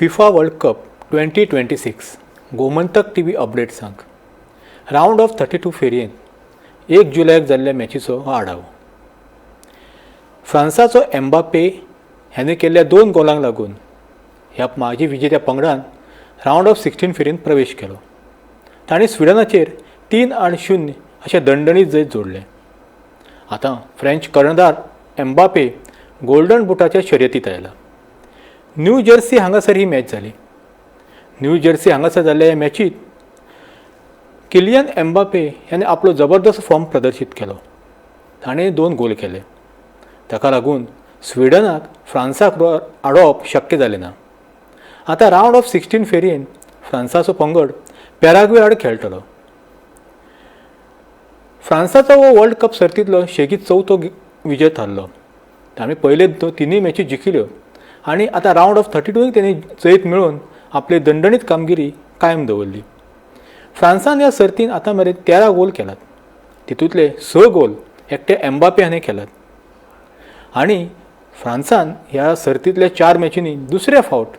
FIFA World Cup 2026 Gomantak TV update सांग. Round of 32 फेरयेंत 1 जुलयाक जाल्ल्या मॅचीचो हो आढावो. फ्रांसाचो एम्बापे ह्याने केल्ल्या दोन गोलांक लागून ह्या माजी विजेत्या पंगडान रावंड ऑफ 16 फेरयेंत प्रवेश केलो. तांणी स्विडनाचेर 3-0 अशें दणदणीत जैत जोडलें. आतां फ्रेंच कर्णधार एम्बापे गोल्डन बुटाच्या शर्यतीत आयला. न्यू जर्सी हांगासर ही मॅच जाली. न्यू जर्सी हांगासर जाल्ल्या ह्या मॅचीत किलियन एम्बापे ह्याने आपलो जबरदस्त फॉर्म प्रदर्शीत केलो. ताणें दोन गोल केले. ताका लागून स्विडनाक फ्रांसाक आडोवप शक्य जालें ना. आतां रावंड ऑफ 16 फेरयेन फ्रांसाचो पंगड पॅराग्वे आड खेळटलो. फ्रांसाचो हो वर्ल्ड कप सर्तींतलो शेगीत चवथो विजय थारलो. ताणें पयले तिनूय मॅची जिखिल्यो आनी आतां रावंड ऑफ 32 तेणी जैत मेळोवन आपली दणदणीत कामगिरी कायम दवरली. फ्रांसान ह्या सर्तीन आतां मेरेन 13 गोल केल्यात. तितूंतले स गोल एकटे एम्बापे हाणें केल्यात आनी फ्रांसान ह्या सर्तींतल्या चार मॅचींनी दुसऱ्या फावट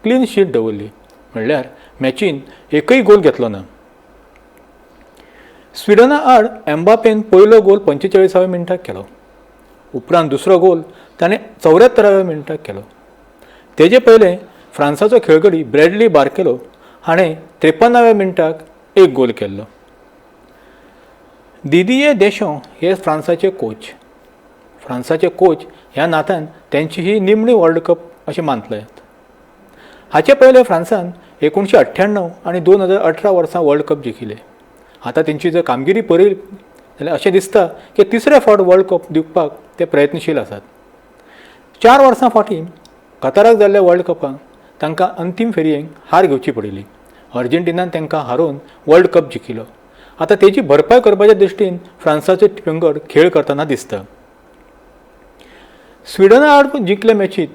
क्लीन शीट दवरली, म्हणल्यार मॅचीन एकय गोल घेतलो ना. स्विडना आड एम्बापेन पयलो गोल 45व्या मिनटाक केलो. उपरांत दुसरो गोल ताणें 74व्या मिनटाक केलो. तेजे पयलें फ्रांसाचो खेळगडी ब्रॅडली बार्केलो हाणें 53व्या मिनटाक एक गोल केल्लो. दिदिये देशो हे फ्रांसाचे कोच. फ्रांसाचे कोच ह्या नात्यान तेंची ही निमणी वर्ल्ड कप अशें मानतले. हाचे पयलें फ्रांसान 1998 आनी 2018 वर्सां वर्ल्ड कप जिखिल्ले. आतां तेंची जर कामगिरी पळयली जाल्यार अशें दिसता की तिसरे फावट वर्ल्ड कप जिखपाक ते प्रयत्नशील आसात. 4 वर्सां फाटीं कताराक जाल्ल्या वर्ल्ड कपाक तांकां अंतीम फेरयेक हार घेवची पडिल्ली. अर्जेंटिनान तांकां हारोवन वर्ल्ड कप जिखिल्लो. आतां तेजी भरपाय करपाच्या दृश्टीन फ्रांसाचो पंगड खेळ करतना दिसता. स्विडना आड जिखले मॅचीत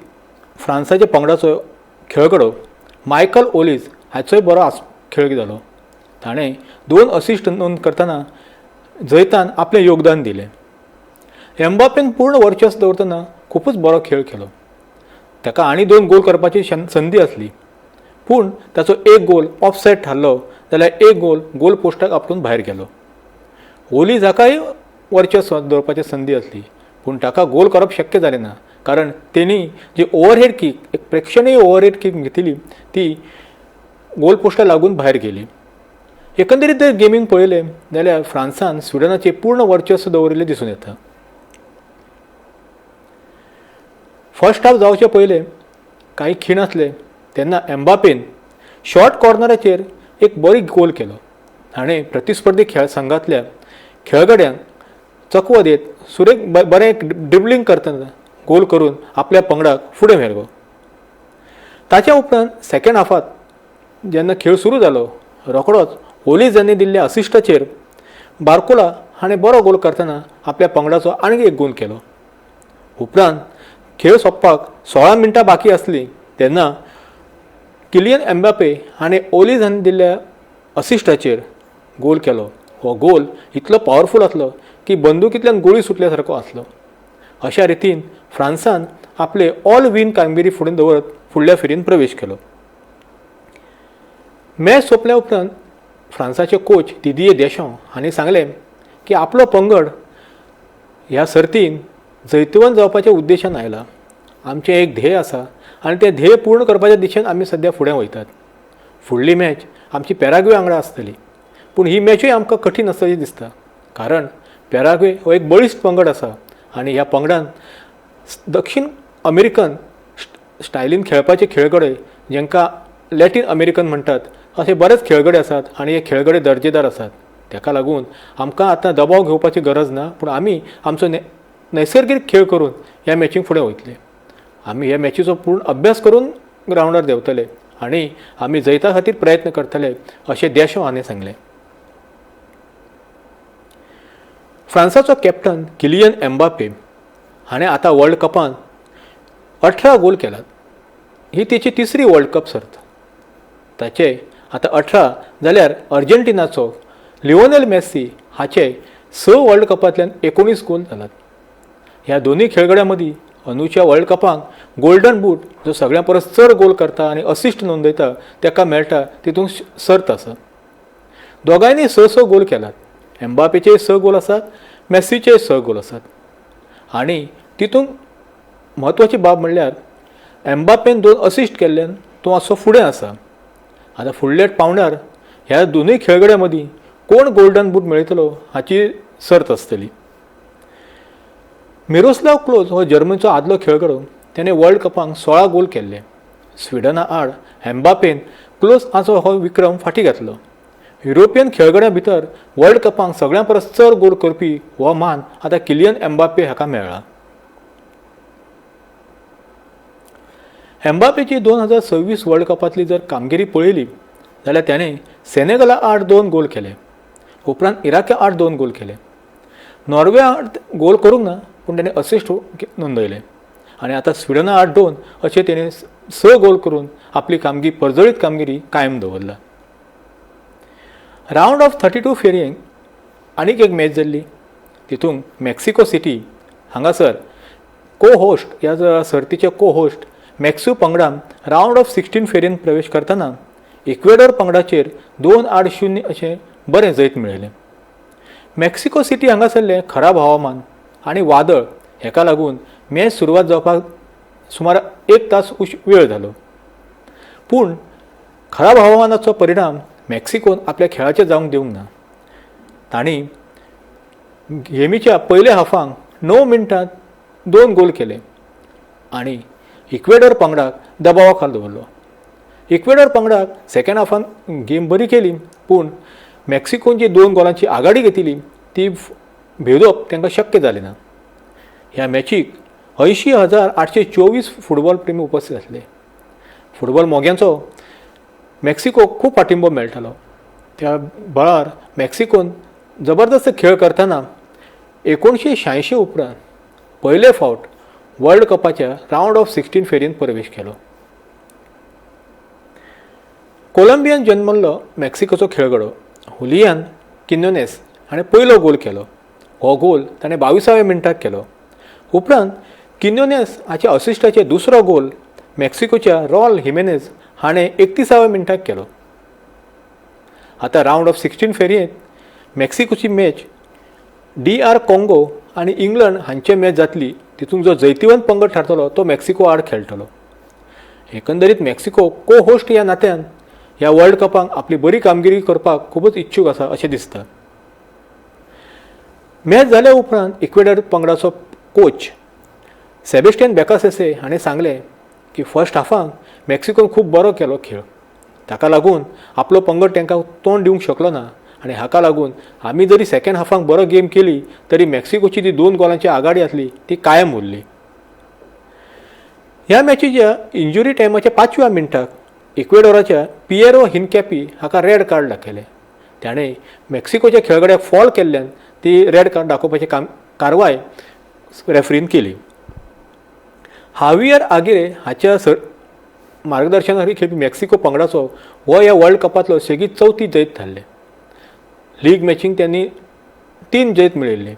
फ्रांसाच्या पंगडाचो खेळगडो मायकल ओलीज हाचोय बरो खेळ जालो. ताणें दोन असिस्ट नोंद करतना जैतान आपलें योगदान दिलें. एम्बापेन पूर्ण वर्चस्व दवरतना खुबूच बरो खेळ केलो. ताका आनी दोन गोल करपाची संदी आसली, पूण ताचो एक गोल ऑफसायड थारलो जाल्यार एक गोल गोल पोस्टाक आपटून भायर गेलो. ओलीज हाकाय वर्चस्व दवरपाची संदी आसली, पूण ताका गोल करप शक्य जालें ना, कारण तेणी जी ओवरहेड कीक, एक प्रेक्षणीय ओवरहेड कीक घेतिल्ली, ती गोल पोस्टा लागून भायर गेली. एकंदरीत जर गेमींग पळयलें जाल्यार फ्रांसान स्विडनाचेर पूर्ण वर्चस्व दवरिल्लें दिसून येता. फर्स्ट हाफ जावचे पयलें कांय खीण आसले तेन्ना एम्बापेन शॉर्ट कॉर्नराचेर एक बरी गोल केलो. ताणें प्रतिस्पर्धी खेळ संघातल्या खेळगड्यांक चकवो दित सुरेख बरें ड्रिबलींग करतना गोल करून आपल्या पंगडाक फुडें व्हेलो. ताच्या उपरांत सेकंड हाफात जेन्ना खेळ सुरू जालो, रोखडोच ओलीज हांणी दिल्ल्या असिस्टाचेर बार्कोला हाणें बरो गोल करतना आपल्या पंगडाचो आनीक एक गोल केलो. उपरांत खेळ सोंपपाक 16 मिनटां बाकी आसलीं तेन्ना किलियन एम्बापे हाणें ओलीज हाणें दिल्ल्या असिस्टाचेर गोल केलो. हो गोल इतलो पावरफूल आसलो की बंदुकींतल्यान गोळी सुटल्या सारको आसलो. अशा रितीन फ्रांसान आपले ऑल विन कामगिरी फुडें दवरत फुडल्या फेरयेन प्रवेश केलो. मॅच सोंपल्या उपरांत फ्रांसाचे कोच दिदिये देशो हांणी सांगलें की आपलो पंगड ह्या सर्तीन जैतवंत जावपाच्या उद्देशान आयला. आमचें एक ध्येय आसा आनी तें ध्येय पूर्ण करपाच्या दिशेन आमी सद्या फुडें वयतात. फुडली मॅच आमची पॅराग्वे वांगडा आसतली, पूण ही मॅचूय आमकां कठीण आसतली दिसता, कारण पॅराग्वे हो एक बळिश्ट पंगड आसा आनी ह्या पंगडान दक्षिण अमेरिकन स्टायलीन खेळपाचे खेळगडे, जांकां लॅटीन अमेरिकन म्हणटात, असे बरेच खेळगडे आसात आनी हे खेळगडे दर्जेदार आसात. ताका लागून आमकां आतां दबाव घेवपाची गरज ना, पूण आमी आमचो नैसर्गीक खेळ करून ह्या मॅचीक फुडें वयतले. आमी ह्या मॅचीचो पूर्ण अभ्यास करून ग्रावंडार देंवतले आनी आमी जैता खातीर प्रयत्न करतले, अशें देशो हाणें सांगलें. फ्रांसाचो कॅप्टन किलियन एम्बापे हाणें आतां वर्ल्ड कपान 18 गोल केल्यात. ही तेची तिसरी वर्ल्ड कप सर्त. ताचे आतां 18 जाल्यार अर्जेंटिनाचो लिओनेल मेस्सी हाचे स वर्ल्ड कपांतल्यान 19 गोल जाल्यात. ह्या दोनूय खेळगड्यां मदीं अंदूच्या वर्ल्ड कपाक गोल्डन बूट जो सगळ्यां परस चड गोल करता आनी असिस्ट नोंदयता ताका मेळटा तितूंत सर्त आसा. दोगांयनी 6 6 गोल केलात. एम्बापेचेय 6 गोल आसात, मॅसीचेय 6 गोल आसात. आनी तितूंत म्हत्वाची बाब म्हणल्यार एम्बापेन 2 असिस्ट केल्ल्यान तो मातसो फुडें आसा. आतां फुडल्या पावंड्यार ह्या दोनूय खेळगड्यां मदीं कोण गोल्डन बूट मेळयतलो हाची सर्त आसतली. मिरोस्लाव क्लोज हो जर्मनीचो आदलो खेळगडो. तेणें वर्ल्ड कपाक 16 गोल केल्ले. स्विडना आड एम्बापेन क्लोज हाचो हो विक्रम फाटीं घातलो. युरोपियन खेळगड्यां भितर वर्ल्ड कपाक सगळ्यां परस चड गोल करपी हो मान आतां किलियन एम्बापे हाका मेळ्ळा. एम्बापेची 2026 वर्ल्ड कपांतली जर कामगिरी पळयली जाल्यार ताणें सेनेगला आड 2 गोल केले, उपरांत इराका आड 2 गोल केले. नॉर्वे आड गोल करूंक ना पूण ताणें असिस्ट नोंदयले आनी आतां स्विडना आड 2 अशें ताणें 6 गोल करून आपली कामगिरी परजळीत कामगिरी कायम दवरला. रावंड ऑफ 32 फेरयेंत आनीक एक मॅच जाल्ली. तितूंत मेक्सिको सिटी हांगासर को होस्ट ह्या सर्तीचे को होस्ट मॅक्सिको पंगडान रावंड ऑफ 16 फेरयेंत प्रवेश करतना इक्वेडोर पंगडाचेर 2-0 अशें बरें जैत मेळयलें. मेक्सिको सिटी हांगासरलें खराब हवामान आनी वादळ हेका लागून मॅच सुरवात जावपाक सुमार 1 तास वेळ जालो. पूण खराब हवामानाचो परिणाम मेक्सिकोन आपल्या खेळाचेर जावंक दिवंक ना. तांणी गेमीच्या पयल्या हाफांक 9 मिनटांत 2 गोल केले आनी इक्वेडोर पंगडाक दबावा खाल दवरलो. इक्वेडोर पंगडाक सेकंड हाफान गेम बरी केली पूण मेक्सिकोन जी 2 गोलांची आघाडी घेतिल्ली ती भेदोवप तांकां शक्य जालें ना. ह्या मॅचीक 80,824 फुटबॉल प्रेमी उपस्थित आसले. फुटबॉल मोग्यांचो मेक्सिकोक खूब पाठिंबो मेळटालो. त्या बळार मेक्सिकोन जबरदस्त खेळ करतना 1986 उपरांत पयले फावट वर्ल्ड कपाच्या रावंड ऑफ 16 फेरयेंत प्रवेश केलो. कोलंबियान जन्मल्लो मेक्सिकोचो खेळगडो हुलियान किन्योनेस हाणें पयलो गोल केलो. हो गोल ताणें 22व्या मिनटाक केलो. उपरांत किन्योनेस हाच्या असिस्टाचे दुसरो गोल मेक्सिकोच्या रॉल हिमेनेज हाणें 31व्या मिनटाक केलो. आतां रावंड ऑफ 16 फेरयेंत मेक्सिकोची मॅच DR Congo आनी इंग्लंड हांचे मॅच जातली. तितूंत जो जैतिवंत पंगड थारतलो तो मेक्सिको आड खेळटलो. एकंदरीत मेक्सिको को होस्ट ह्या नात्यान ह्या वर्ल्ड कपाक आपली बरी कामगिरी करपाक खूबच इच्छूक आसा अशें दिसता. मॅच जाल्या उपरांत इक्वेडर पंगडाचो कोच सेबेस्टियन बेकासेसे हाणें सांगलें की फर्स्ट हाफाक मेक्सिकोन खूब बरो केलो खेळ, ताका लागून आपलो पंगड तांकां तोंड दिवंक शकलो ना आनी हाका लागून आमी जरी सेकंड हाफाक बरो गेम केली तरी मेक्सिकोची ती 2 गोलांची आघाडी आसली ती कायम उरली. ह्या मॅचीच्या इंजुरी टायमाच्या 5व्या मिनटाक इक्वेडोराच्या पियरो हिनकॅपी हाका रेड कार्ड दाखयलें. ताणें मेक्सिकोच्या खेळगड्याक फॉल केल्ल्यान ती रेड कार्ड दाखोवपाची कारवाय रेफ्रीन केली. हावियर आगिरे हाच्या मार्गदर्शनाखाली खेळपी मेक्सिको पंगडाचो हो ह्या वर्ल्ड कपांतलो सेगीत 4थी जैत थारलें. लीग मॅचींक त्यांनी 3 जैत मेळिल्लें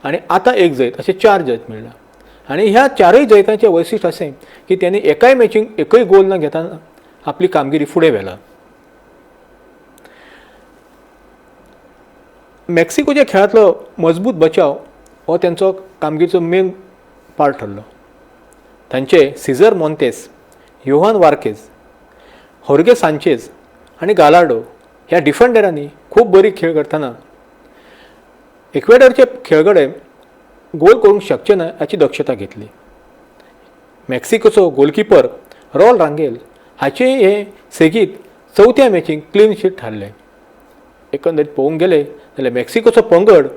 आनी आतां 1 जैत अशें 4 जैत मेळ्ळां. आनी ह्या 4य जैतांचें वैशिश्ट अशें की त्यांनी एकाय मॅचींक एकय गोल न घेतना आपली कामगिरी फुडें व्हेला. मेक्सिकोच्या खेळांतलो मजबूत बचाव हो तांचो कामगिरीचो मेन पार्ट ठरलो. तांचे Cesar Montes, Johan Vazquez, Jorge Sanchez आनी गालार्डो ह्या डिफेंडरांनी खूब बरी खेळ करतना इक्वेडरचे खेळगडे गोल करूंक शकचे ना हाची दक्षता घेतली. मेक्सिकोचो गोलकिपर रॉल रांगेल हाचे हे सेगीत 4थ्या मॅचीक क्लीन शीट थारलें. एकंदरीत पळोवंक गेले जाल्यार मेक्सिकोचो पंगड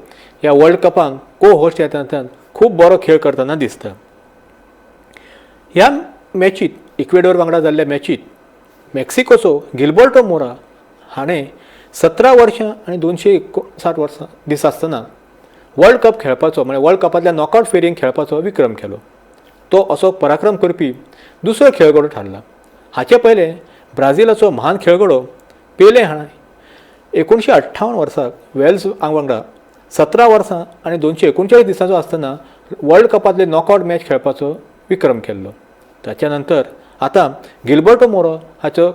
ह्या वर्ल्ड कपाक को होस्ट ह्या नात्यान खूब बरो खेळ करतना दिसता. ह्या मॅचीत इक्वेडोर वांगडा जाल्ल्या मॅचीत मेक्सिकोचो गिलबर्टो मोरा हाणें 17 वर्सां आनी 259 वर्सां दीस आसतना वर्ल्ड कप खेळपाचो म्हळ्यार वर्ल्ड कपांतल्या नॉकआवट फेरयेंत खेळपाचो विक्रम केलो. तो असो पराक्रम करपी दुसरो खेळगडो थारला. हाचे पयलें ब्राझिलाचो महान खेळगडो पेले हाणें 1958 वर्साक वेल्स वांगडा 17 वर्सां आनी 239 दिसांचो आसतना वर्ल्ड कपांतले नॉकआवट मॅच खेळपाचो विक्रम केल्लो. ताच्या नंतर आतां गिलबर्टो मोरो हाचो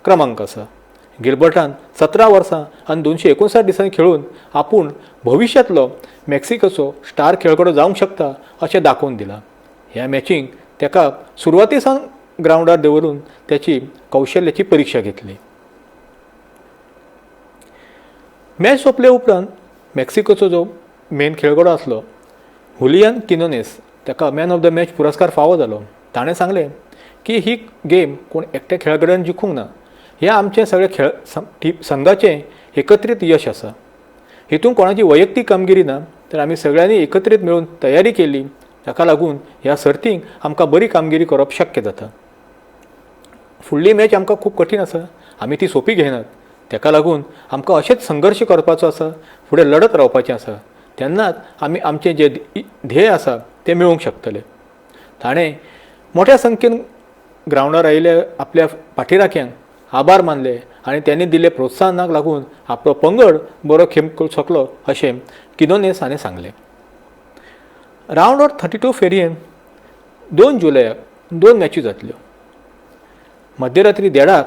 क्रमांक आसा. गिलबर्टान 17 वर्सां आनी 259 दिसांनी खेळून आपूण भविश्यांतलो मेक्सिकोचो स्टार खेळगडो जावंक शकता अशें दाखोवन दिलां. ह्या मॅचींक ताका सुरवाती सावन ग्रावंडार दवरून त्याची कौशल्याची परिक्षा घेतली. मॅच सोंपले उपरांत मेक्सिकोचो जो मेन खेळगडो आसलो हुलियन किनोनेस ताका मॅन ऑफ the match पुरस्कार फावो जालो. ताणें सांगलें की ही गेम कोण एकट्या खेळगड्यान जिखूंक ना, हें आमचें सगळे खेळ संघाचें एकत्रीत यश आसा. हितून कोणाची वैयक्तीक कामगिरी ना, तर आमी सगळ्यांनी एकत्रीत मेळून तयारी केली, ताका लागून ह्या सर्तींक आमकां बरी कामगिरी करप शक्य जाता. फुडली मॅच आमकां खूब कठीण आसा, आमी ती सोंपी घेयनात, ताका लागून आमकां अशेंच संघर्श करपाचो आसा, फुडें लढत रावपाचें आसा, तेन्नाच आमी आमचें जें ध्येय आसा तें मेळोवंक शकतले. ताणें मोठ्या संख्येन ग्रावंडार आयिल्ल्या आपल्या पाठीराख्यांक आभार मानले आनी त्यांनी दिल्ले प्रोत्साहनाक लागून आपलो पंगड बरो खेळूंक शकलो अशें किनोनेस हाणें सांगलें. रावंड ऑफ 32 फेरयेन 2 जुलयाक 2 मॅची जातल्यो. मध्यरात्री 1:30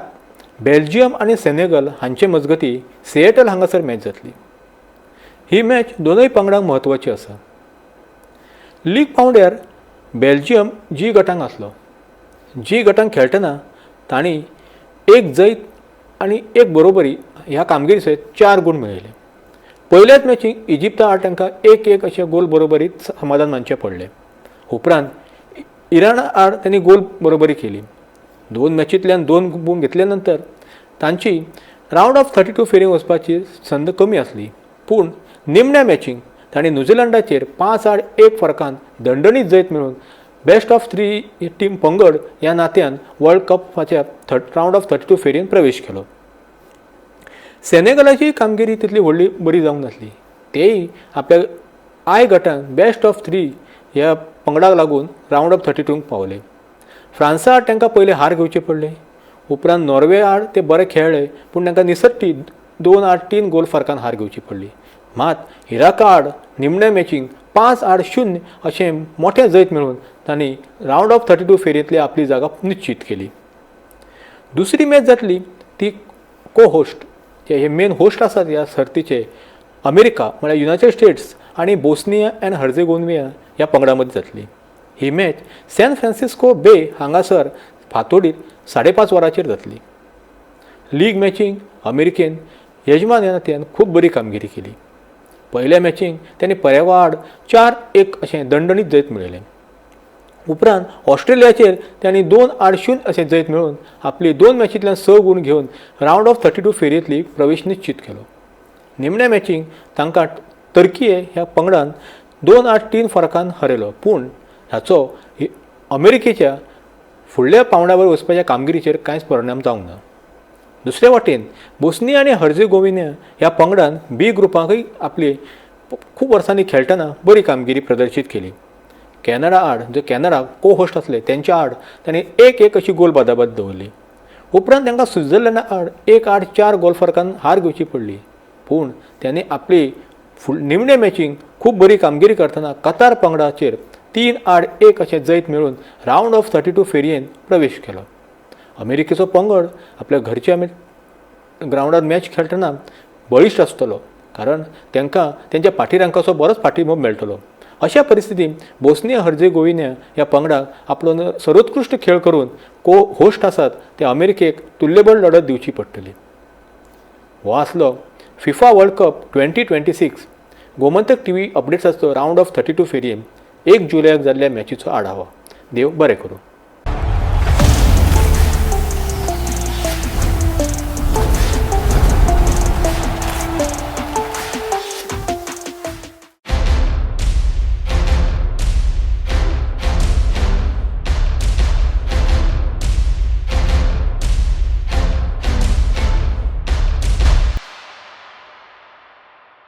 बेल्जियम आनी सेनेगल हांचे मजगती सिएटल हांगासर मॅच जातली. ही मॅच दोनूय पंगडांक म्हत्वाची आसा. लीग पांवड्यार बेल्जियम जी गटांक आसलो. जी गटांक खेळटना तांणी 1 जैत आनी 1 बरोबरी ह्या कामगिरी सयत 4 गूण मेळयले. पयल्याच मॅचीक इजिप्ता आड तांकां 1-1 अशें गोल बरोबरीत समाधान मानचें पडलें. उपरांत इराणा आड तांणी गोल बरोबरी केली. 2 मॅचींतल्यान 2 गूण घेतल्या नंतर तांची रावंड ऑफ 32 फेरींत वचपाची संद कमी आसली, पूण निमण्या मॅचींक तांणी न्युझिलंडाचेर 5-1 फरकान दंडणीत जैत मेळोवन बेस्ट ऑफ 3 टीम पंगड ह्या नात्यान वर्ल्ड कपाच्या रावंड ऑफ 32 फेरयेन प्रवेश केलो. सेनेगलाची कामगिरी तितली व्हडली बरी जावंक नासली. तेय आपल्या I गटान बेस्ट ऑफ 3 ह्या पंगडाक लागून रावंड ऑफ 32 पावले. फ्रांसा आड तांकां पयले हार घेवचे पडले. उपरांत नॉर्वे आड ते बरे खेळ्ळे, पूण तांकां निसट्टी 2-3 गोल फरकान हार घेवची पडली. मात इराका आड निमण्या मॅचींक 5-0 अशें मोठें जैत मेळोवन तांणी रावंड ऑफ 32 फेरयेंतली आपली जागा निश्चीत केली. दुसरी मॅच जातली ती को होस्ट, जे हे मेन होस्ट आसात ह्या सर्तीचे, अमेरिका म्हळ्यार युनायटेड स्टेट्स आनी बोस्निया अँड हर्जेगोविना ह्या पंगडा मदीं जातली. ही मॅच सॅन फ्रांसिस्को बे हांगासर फांतोडीर 5:30 वरांचेर जातली. लीग मॅचींक अमेरिकेन यजमान ह्या नात्यान खूब बरी कामगिरी केली. पयल्या मॅचींक तांणी परेवा आड 4-1 अशें दंडणीत जैत मेळयलें. उपरांत ऑस्ट्रेलियाचेर तांणी 2-0 अशें जैत मेळोवन आपली 2 मॅचींतल्यान 6 गूण घेवन रावंड ऑफ 32 फेरयेंतली प्रवेश निश्चीत केलो. निमण्या मॅचींक तांकां टर्कीये ह्या पंगडान 2-3 फरकान हरयलो, पूण हाचो अमेरिकेच्या फुडल्या पांवड्यावर वचपाच्या कामगिरीचेर कांयच परिणाम जावंक ना. दुसरे वाटेन बोस्निया आनी हर्जेगोविना ह्या पंगडान बी ग्रुपाकय आपली खूब वर्सांनी खेळटना बरी कामगिरी प्रदर्शीत केली. कॅनडा आड, जे कॅनडा को होस्ट आसले तेंच्या आड तांणी 1-1 अशी गोल बादाबाद दवरली. उपरांत तांकां स्वित्झर्लंडा आड 1-4 गोल फरकान हार घेवची पडली, पूण तांणी आपली निमणे मॅचींक खूब बरी कामगिरी करतना कतार पंगडाचेर 3-1 अशें जैत मेळोवन रावंड ऑफ 32 फेरयेन प्रवेश केलो. अमेरिकेचो पंगड आपल्या घरच्या ग्रावंडार मॅच खेळटना बळिश्ट आसतलो, कारण तांकां तेंच्या पाठीरांकाचो बरोच पाठिंबो मेळटलो. अशा परिस्थितींत बोस्निया हर्जेगोविना ह्या पंगडाक आपलो सर्वोत्कृश्ट खेळ करून को होस्ट आसात ते अमेरिकेक तुल्यबळ लढत दिवची पडटली. हो आसलो FIFA world cup 2026 Gomantak TV अपडेट्साचो रावंड ऑफ 32 फेरयेन 1 जुलयाक जाल्ल्या मॅचीचो आढावा. देव बरें करूं.